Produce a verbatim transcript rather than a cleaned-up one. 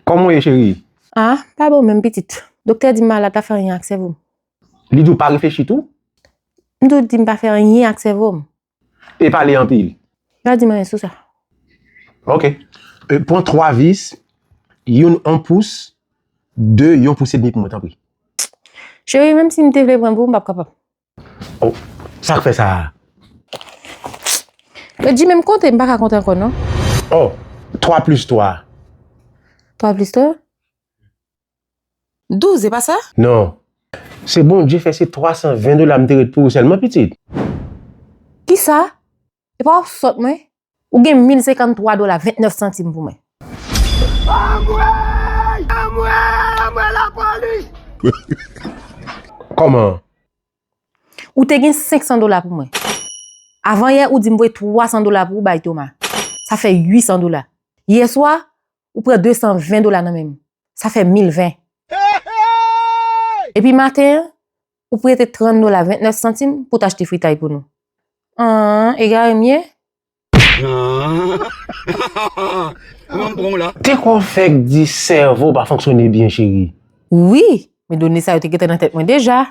Kòman w ye, cheri? Ah, pa bon menm, pitit. Doktè di m malad pa fè anyen ak sèvo m. Li di w pa reflechi tou? M tou di m pa fè anyen ak sèvo m. E pale anpil. Pa di m anyen sou sa. Ok. E, pran twa vis, youn yon pous, de yon pous edmi pou mwen, tanpri. Cheri, menm si m te vle pran pou ou, m p ap kapab. Oh, sa k fè sa a? Yo di menm konte, m pa ka konte ankò non. Oh, twa plis twa. Twa plis twa? Douz, e pa sa? Non. Se Bondye fè se twa san ven dola m te ret pou ou sèlman, pitit. Kisa? E pa w ap sòt mwen? Ou gen mil senkanntwa dola vennèf santim pou mwen. Anmwey! Anmwey! Anmwey lapolis! Kòman? Ou te gen senk san dola pou mwen. Avan yè, ou di m voye twa san dola pou ou bay Toma. Sa fè uit san dola. Yè swa, ou pran de san ven dola nan men m. Sa fè mil ven. Epi maten an, ou prete trant dola vennèf santim pou t achte fritay pou nou. An, egare m ye? An. Kòman m pran w la? Te kwè w fèk di sèvo w pa fonksyone byen, cheri. Wi, men done sa yo te gentan nan tèt mwen deja.